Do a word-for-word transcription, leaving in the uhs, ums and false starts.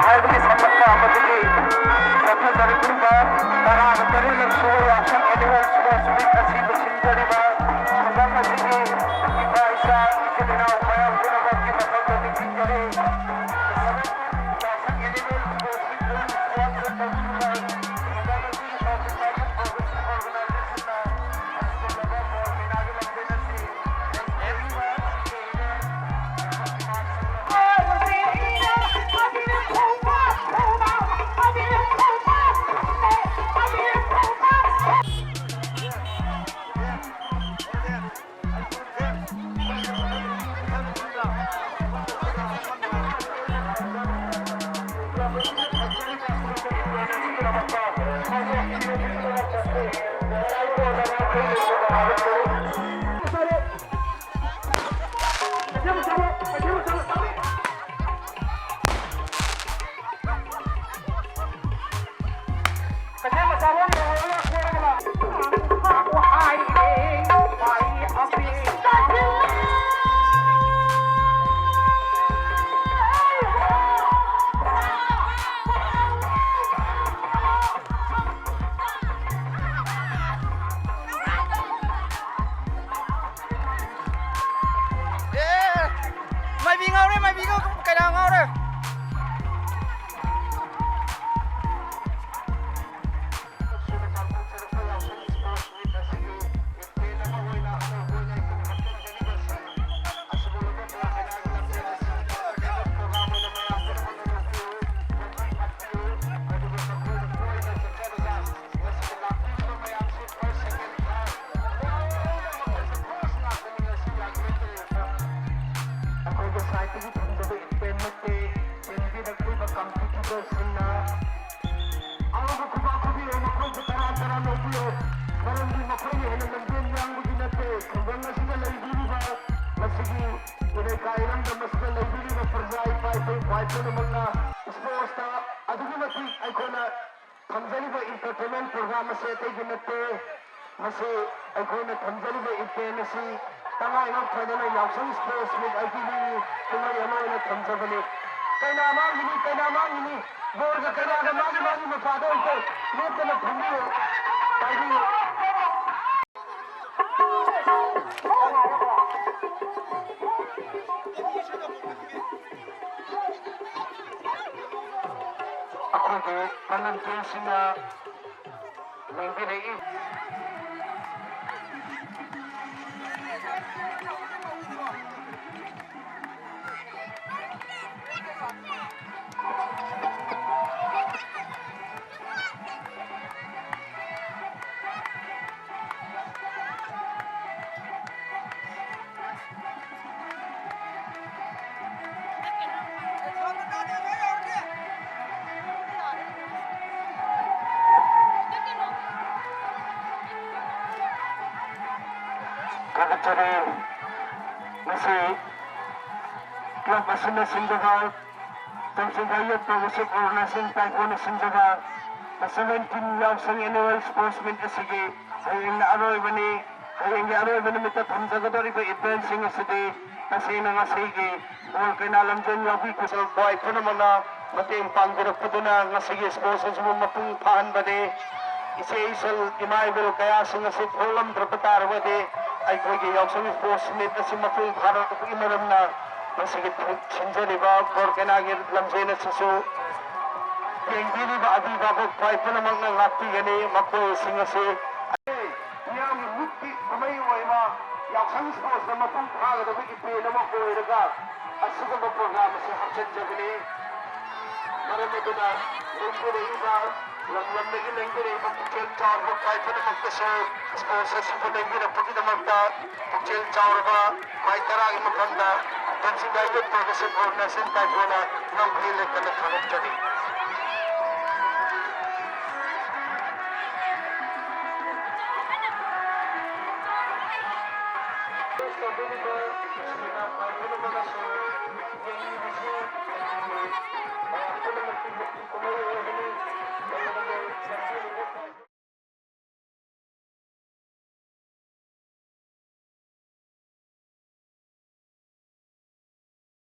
ꯍꯥꯏꯕꯒꯤ ꯁꯝꯂꯞꯄ ꯑꯃꯗꯒꯤ ꯆꯠꯊꯖꯔꯛꯂꯤꯕ ꯇꯔꯥꯒ ꯇꯔꯦꯠꯂꯛ ꯁꯨꯕ ꯌꯥꯎꯁꯪ Annual Sports Meet ꯑꯁꯤ ꯂꯣꯏꯁꯤꯟꯖꯔꯤꯕ ꯈꯨꯡꯒꯪ ꯑꯁꯤꯒꯤ ꯏꯄꯥ ꯏꯆꯥ ꯏꯆꯤꯜ ꯏꯅꯥꯎ ꯃꯌꯥꯝ ꯄꯨꯝꯅꯃꯛꯀꯤ ꯃꯐꯝꯗ ꯅꯤꯡꯁꯤꯡꯖꯔꯤ꯫ ꯌꯥꯎꯁꯪ Annual Sports Meet ꯑꯁꯤ sponsor ꯇꯧꯕꯤꯔꯤꯕ ꯈꯨꯡꯒꯪ ꯑꯁꯤꯒꯤ organization ꯅ ꯑꯁꯤꯒꯨꯝꯂꯕ ꯕꯣꯔ ꯃꯦꯂꯥꯒꯤ ꯂꯝꯖꯦꯜ ꯑꯁꯤ ꯑꯦ, ꯃꯥꯏꯕꯤ ꯉꯥꯎꯔꯦ, ꯃꯥꯏꯕꯤ ꯉꯥꯎ-, ꯀꯩꯅꯥ ꯉꯥꯎꯔꯦ꯫ ꯑꯩꯈꯣꯏꯒꯤ side ꯇꯒꯤ ꯊꯝꯖꯕ event ꯅꯠꯇꯦ, ꯆꯦꯟꯕꯤꯔꯛꯂꯤꯕ competitor ꯁꯤꯡꯅ ꯑꯉꯧꯕ ꯈꯨꯕꯥꯛ ꯈꯨꯕꯤꯌꯨ, ꯃꯈꯣꯏꯕꯨ ꯇꯔꯥꯝ ꯇꯔꯥꯝꯅ ꯑꯣꯛꯄꯤꯌꯨ꯫ ꯃꯔꯝꯗꯤ ꯃꯈꯣꯏꯅ ꯍꯦꯟꯅ ꯂꯝꯖꯦꯜ ꯌꯥꯡꯕꯒꯤ ꯅꯠꯇꯦ, ꯈꯨꯡꯒꯪ ꯑꯁꯤꯗ ꯂꯩꯕꯤꯔꯤꯕ ꯃꯁꯤꯒꯤ ꯏꯔꯩꯀꯥꯏ ꯏꯔꯝꯗꯝ ꯑꯁꯤꯗ ꯂꯩꯕꯤꯔꯤꯕ ꯄ꯭ꯔꯖꯥ ꯏꯄꯥ ꯏꯄꯨ ꯏꯄ꯭ꯋꯥ ꯄꯨꯝꯅꯃꯛꯅ sports ꯇ ꯑꯗꯨꯛꯀꯤ ꯃꯇꯤꯛ ꯑꯩꯈꯣꯏꯅ ꯊꯝꯖꯔꯤꯕ entertainment program ꯑꯁꯤ ꯑꯇꯩꯒꯤ ꯅꯠꯇꯦ꯫ ꯃꯁꯤ ꯑꯩꯈꯣꯏꯅ ꯊꯝꯖꯔꯤꯕ event ꯑꯁꯤ ꯇꯉꯥꯏ ꯐꯗꯅ ꯌꯥꯎꯁꯪ sports meet ꯑꯁꯤꯒꯤ ꯀꯨꯝꯍꯩ ꯑꯃ ꯑꯣꯏꯅ ꯊꯝꯖꯕꯅꯤ꯫ ꯀꯩꯅꯥ ꯃꯥꯡꯈꯤꯅꯤ, ꯀꯩꯅꯥ ꯃꯥꯡꯈꯤꯅꯤ꯫ ꯕꯣꯔꯒ ꯀꯩꯅꯥꯒ ꯃꯥꯒꯤ ꯃꯥꯒꯤ ꯃꯄꯥꯗ ꯑꯝꯇ ꯂꯦꯞꯇꯅ ꯐꯝꯕꯤꯌꯨ, ꯄꯥꯏꯕꯤꯌꯨ꯫ ꯑꯩꯈꯣꯏꯒꯤ ꯄꯥꯂꯟ ꯇꯦꯡꯁꯤꯅ ꯂꯦꯡꯕꯤꯔꯛꯏ꯫ ꯊꯥꯒꯠꯆꯔꯤ꯫ ꯉꯁꯤ ꯀ꯭ꯂꯕ ꯑꯁꯤꯅ ꯁꯤꯟꯖꯕ, ꯇꯣꯝꯆꯤꯡꯈꯥ ꯌꯨꯠ ꯄ꯭ꯔꯣꯒ꯭ꯔꯦꯁꯤꯞ ꯑꯣꯔꯒꯅꯥꯏꯖꯦꯁꯟ ꯇꯥꯏꯀꯣꯅ ꯁꯤꯟꯖꯕ ꯁꯚꯦꯟꯇꯤꯟ ꯌꯥꯎꯁꯪ ꯑꯦꯅꯨꯋꯦꯜ ꯁ꯭ꯄꯣꯔꯠꯁ ꯃꯤꯠ ꯑꯁꯤꯒꯤ ꯍꯌꯦꯡꯅ ꯑꯔꯣꯏꯕꯅꯤ꯫ ꯍꯌꯦꯡꯒꯤ ꯑꯔꯣꯏꯕ ꯅꯨꯃꯤꯠꯇ ꯊꯝꯖꯒꯗꯧꯔꯤꯕ ꯏꯚꯦꯟꯠꯁꯤꯡ ꯑꯁꯤꯗꯤ ꯇꯁꯦꯡꯅ ꯉꯁꯤꯒꯤ ꯕꯣꯔ ꯀꯩꯅꯥ ꯂꯝꯖꯦꯟ ꯌꯥꯎꯕꯤ ꯈꯨꯆꯦꯜ ꯈ꯭ꯋꯥꯏ ꯄꯨꯝꯅꯃꯛꯅ ꯃꯇꯦꯡ ꯄꯥꯡꯕꯤꯔꯛꯄꯗꯨꯅ ꯉꯁꯤꯒꯤ ꯁ꯭ꯄꯣꯔꯠꯁ ꯑꯁꯤꯕꯨ ꯃꯄꯨꯡ ꯐꯥꯍꯟꯕꯅꯤ꯫ ꯏꯆꯦ ꯏꯆꯜ ꯏꯃꯥ ꯏꯕꯦꯜ ꯀꯌꯥꯁꯤꯡ ꯑꯁꯤ ꯊꯣꯛꯂꯝꯗ꯭ꯔꯕ ꯇꯥꯔꯕꯗꯤ ꯑꯩꯈꯣꯏꯒꯤ ꯌꯥꯎꯁꯪ ꯁ꯭ꯄꯣꯔꯠꯁ ꯃꯤꯠ ꯑꯁꯤ ꯃꯄꯨꯡ ꯐꯥꯔꯛꯇꯕꯒꯤ ꯃꯔꯝꯅ ꯉꯁꯤꯒꯤ ꯊꯧ-, ꯁꯤꯟꯖꯔꯤꯕ ꯕꯣꯔ ꯀꯩꯅꯥꯒꯤ ꯂꯝꯖꯦꯟ ꯑꯁꯤꯁꯨ ꯌꯦꯡꯕꯤꯔꯤꯕ ꯑꯕꯤ ꯚꯥꯕꯣꯛ ꯈ꯭ꯋꯥꯏ ꯄꯨꯝꯅꯃꯛꯅ ꯉꯥꯛꯄꯤꯒꯅꯤ꯫ ꯃꯈꯣꯏꯁꯤꯡ ꯑꯁꯤ ꯃꯤꯌꯥꯝꯒꯤ ꯃꯤꯠꯀꯤ ꯀꯨꯝꯍꯩ ꯑꯣꯏꯕ ꯌꯥꯎꯁꯪ ꯁ꯭ꯄꯣꯔꯠꯁꯅ ꯃꯄꯨꯡ ꯐꯥꯒꯗꯕꯒꯤ ꯄꯦꯟ ꯑꯃ ꯑꯣꯏꯔꯒ ꯑꯁꯤꯒꯨꯝꯕ ꯄ꯭ꯔꯣꯒ꯭ꯔꯥꯝ ꯑꯁꯤ ꯍꯥꯞꯆꯤꯟꯖꯕꯅꯤ꯫ ꯃꯔꯝ ꯑꯗꯨꯅ ꯂꯦꯡꯕꯤꯔꯛꯏꯕ, ꯂꯝ ꯂꯝꯗꯒꯤ ꯂꯦꯡꯕꯤꯔꯛꯏꯕ ꯄꯨꯛꯆꯦꯜ ꯆꯥꯎꯔꯕ ꯈ꯭ꯋꯥꯏ ꯄꯨꯝꯅꯃꯛꯇꯁꯨ ꯁ꯭ꯄꯣꯔꯠꯁ ꯑꯁꯤꯕꯨ ꯂꯦꯡꯕꯤꯔꯛꯄꯒꯤꯗꯃꯛꯇ ꯄꯨꯛꯆꯦꯜ ꯆꯥꯎꯔꯕ ꯃꯥꯏ ꯇꯔꯥꯒꯤ ꯃꯐꯝꯗ ꯇꯦꯟꯁꯤꯟ ꯗꯥꯏꯌꯣꯠ ꯄ꯭ꯔꯣꯒ꯭ꯔꯦꯁꯤꯞ ꯑꯣꯔꯒꯅꯥꯏꯖꯦꯁꯟ ꯇꯥꯏꯕꯣꯅ ꯅꯝꯐꯨ ꯂꯦꯞꯇꯅ ꯊꯥꯒꯠꯆꯔꯤ꯫